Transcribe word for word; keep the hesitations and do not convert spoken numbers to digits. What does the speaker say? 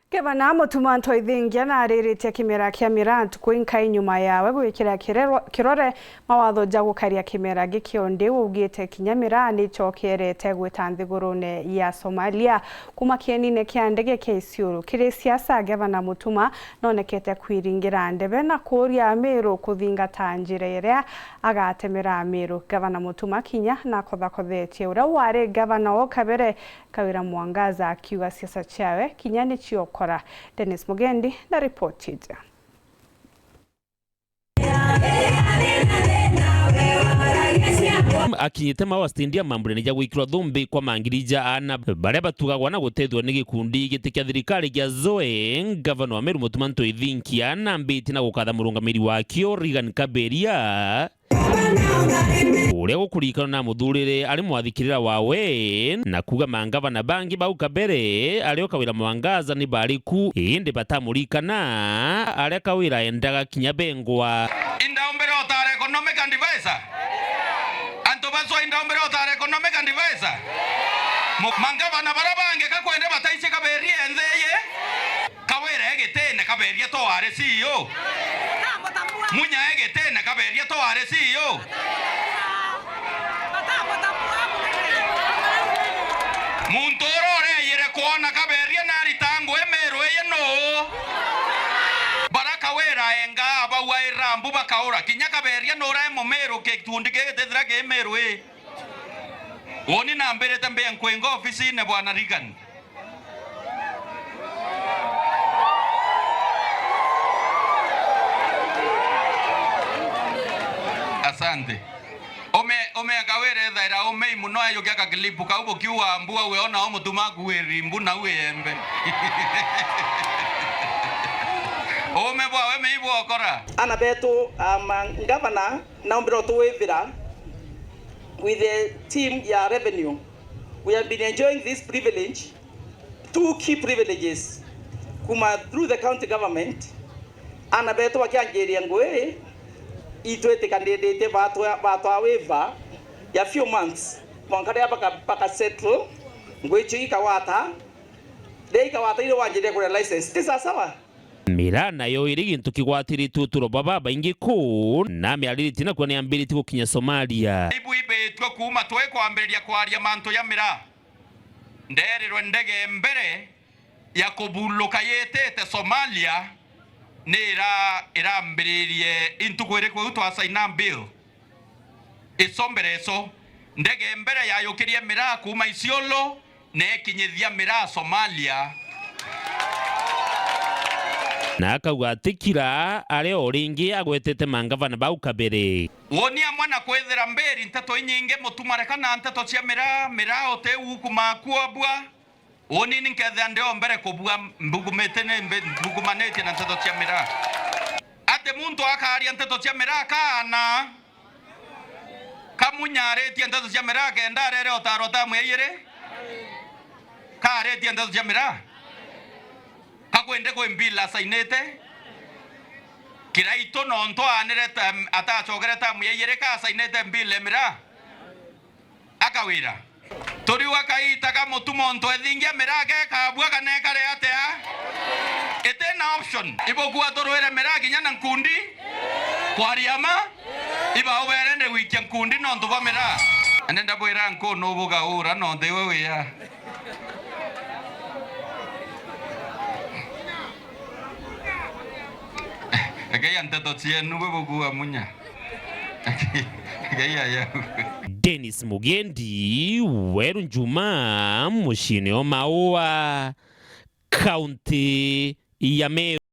Gavana Mutuma M'Ethingia naariritie kimera kia miraa ntuku inkai nyuma yawe gwikira kirerwa-, kirore mawatho ja gukaria kimera gikio. Ndi augite kinya miraa nicokerete gwita nthigurune ya Somalia. Kuma kienine kia ndege kia Isiolo kiri siasa, Gavana Mutuma nonekete kwiringira ndebe na kuuria Amiru kuthingata njira iria agatemera Amiru. Gavana Mutuma kinya nakothakothetye uria wari gavana o kabere, Kawira Mwangaza, akiuga siasa ciawe kinya ni ciokora. Dennis Mugendi na ripoti iji. Akinyite Maua Stadium mambunene ja gwikirwa thumbi kwa mangiri ja aana baria batugagwa na gutethua ni gikundi giti kia thirikari gia Zoe, Ngavana wa Meru Mutuma M'Ethingia naambitie na gukatha murungamiri wakio Reagan Kaberia, uria gukurikana na muthurire ari mwathikirira wawe, na kuuga mangavana bangi bau kabere, ario Kawira Mwangaza, ni bariku, indi batamurikana, aria Kawira endaga kinya bengwa. Indaumbire utara economic advisor? Antu bacio indaumbire utara economic advisor? Mu-, mangavana baria bangi kakwende bataici Kaberia entheye? Kawira egitine Kaberia to wari C E O? Munya egitine Kaberia to wari C E O? Muntu uria ureyire kwona Kaberia narita ngui Meru iji nuu? Bara Kawira enga abau aira mbu bakaura. Kinya Kaberia nurae Mumiru, gikundi giki gitithira ki Meru ii. Uuni nambirite mbia nkwinga ofisine, Bwana Reagan. Asante. Ume, ume Kawira ethaira umei muno, ayukia kakilipu kau bukiuga mbu, au eona o Mutuma akuiri mbu nau iembe. Ume bwawe mei bwokora. Aana betu, um, ngavana, naumbire utuwithira with the team ya revenue. We have been enjoying this privilege, two key privileges, kuma through the county government. Aana betu bakianjiria ngui, itwitikaniritie batwa-, batwa waiver ya few months, mwanka riria baka-, baka settle, ngui icio ikawata, riria ikawata irio wanjiria kuria license. Ti sawa sawa? Miraa nayo iri gintu kigwatiritue uturo bwa babaingi kuu, na miariritie nakuo niambiritie gukinya Somalia. Ibu ibitue kuuma twi kwambiriria kwaria mantu ja miraa. Nderirwe ndege mbere ya kubuluka yitite Somalia ni ira-, irambiririe intuku iriku iu twasaina bill. Ico mbere ico, ndege mbere yayukirie miraa kuuma Isiolo, nekinyithia miraa Somalia. Na akauga atikira, aria o ringi agwetete mangavana bau kabere. Woni amwe na kwithira mbiri nteto inyingi, Mutuma reka na nteto cia miraa, miraa uti uku makuobua. Uuni ni nkethira ndi o mbere kubua, mbugumite ni mbi-, mbugumanitie na nteto cia miraa. Ati muntu akaria nteto cia miraa kaana? Kamunya aritie nteto cia miraa kenda arere utaro tamu ya ijiri? Kaaritie nteto cia miraa? Kakwende kwi bill asainite? Kiraitu nontu aanire tam-, atacokere tamu ya ijiri, kasainite bill ya miraa? Akawira. Turiuga kaita ka Mutuma M'Ethingia miraa gekabua kana ekare atia? Iti na option. Ibukua turwire miraa kinya na nkundi? Kwaria ma? Ibaubere ndi gwikia nkundi nontu bwa miraa? Ane ndabwira nkunu bugaura nontu iwe wia. Ekei ya nteto cienu bwe bukua munya. Ekei ya yau. Dennis Mugendi, Weru Njuma, muciine o Maua, kaunti ya Meru.